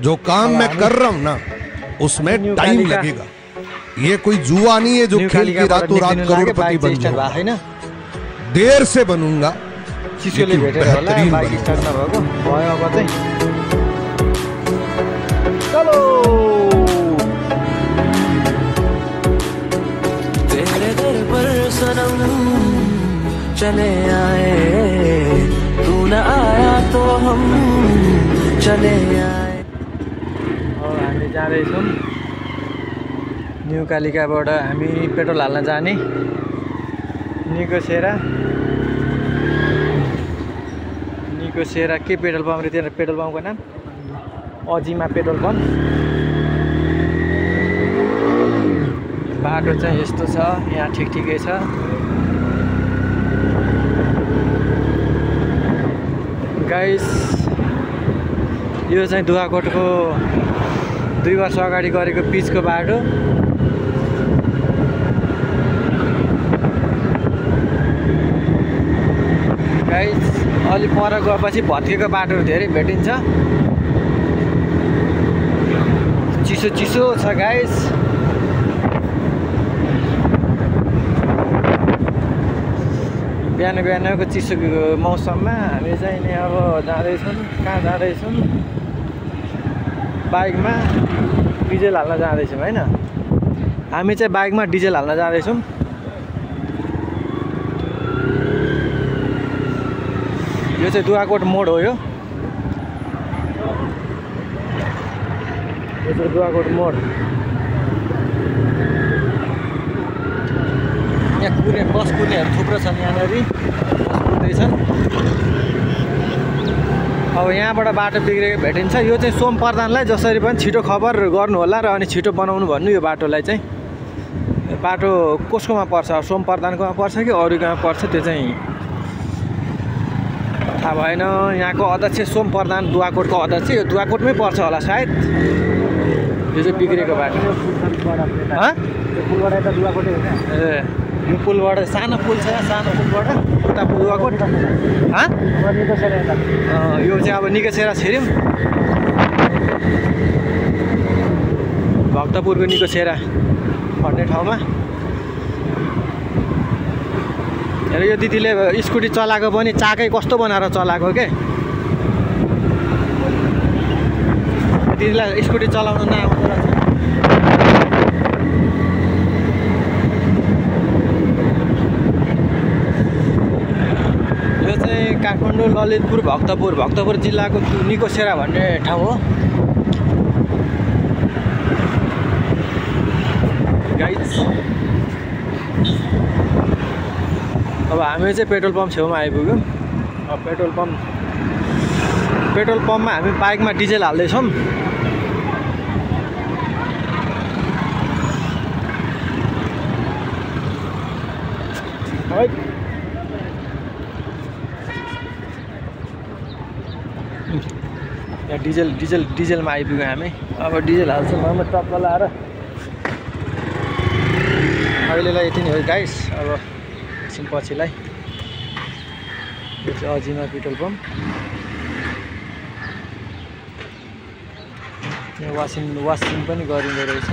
जो काम मैं कर रहा हूँ ना उसमें टाइम लगेगा। ये कोई जुआ नहीं है जो खेल के रातों रात करोड़पति बन जाऊंगा। देर से बनूंगा, चिसोले भेटेर होला बाइक स्टार्ट नभएको भयो अब चाहिँ चलो। तेरे दर पर सनम चले आए, तू न आया तो हम चले आए। अब हामी जाँदैछौँ न्यू कालिकाबाट हामी पेट्रोल हाल्न जाने निकोसेरा के पेट्रोल पम्प रे त्यहाँ पेट्रोल पम्पको नाम अजिमा पेट्रोल पम्प। बाटो चाहिँ यस्तो छ, यहाँ ठिकै छ। गाइस यो चाहिँ दुवाकोटको 2 वर्ष अगाडि गरेको पिचको बाटो। गाइस अलि पर गएपछि भत्केको बाटोहरू धेरै भेटिन्छ। चिसो चिसो छ गाइस। बिहानको चिसोको मौसममा हामी चाहिँ नि अब जाँदैछौँ। कहाँ जाँदैछौँ? बाइकमा डिजेल हाल्न जाँदैछौँ होइन। हामी चाहिँ बाइकमा डिजेल हाल्न जाँदैछौँ। यो चाहिँ दुवाकोट मोड हो। यो चाहिँ दुवाकोट मोड। यहाँ कुर्ने बस कुर्नेहरू थुप्रो छन्। यहाँनिर बस कुर्दैछन्। अब यहाँबाट बाटो बिग्रेको भेटिन्छ। यो चाहिँ सोम प्रधानलाई जसरी पनि छिटो खबर गर्नु होला र अनि छिटो बनाउनु भन्नु। यो बाटोलाई चाहिँ बाटो कसकोमा पर्छ? सोम प्रधानकोमा पर्छ कि अरूकोमा पर्छ त्यो चाहिँ थाहा भएन। यहाँको अध्यक्ष सोम प्रधान दुवाकोटको अध्यक्ष। यो दुवाकोटमै पर्छ होला सायद। यो चाहिँ बिग्रेको बाटो। पुलबाट यता दुवाकोटै होइन? ए यो पुलबाट सानो पुल छ। सानो पुलबाट उता दुवाकोट। यो चाहिँ अब निकोसेरा छिर्यौँ। भक्तपुरको निकोसेरा भन्ने ठाउँमा। र यो दिदीले स्कुटी चलाएको पनि चाकै कस्तो बनाएर चलाएको के। दिदीलाई स्कुटी चलाउनु नआउँदो रहेछ। यो चाहिँ काठमाडौँ ललितपुर भक्तपुर जिल्लाको निकोसेरा भन्ने ठाउँ हो। गाइस अब हामी चाहिँ पेट्रोल पम्प छेउमा आइपुग्यौँ। अब पेट्रोल पम्पमा हामी बाइकमा डिजेल हाल्दैछौँ। यहाँ डिजेलमा आइपुग्यौँ हामी। अब डिजेल हाल्छौँ। म टप्प लाएर अहिलेलाई यति नै हो गाइस। अब एकछिन पछिलाई यो चाहिँ अजिमा पेट्रोल पम्प। यहाँ वासिङ पनि गरिँदो रहेछ।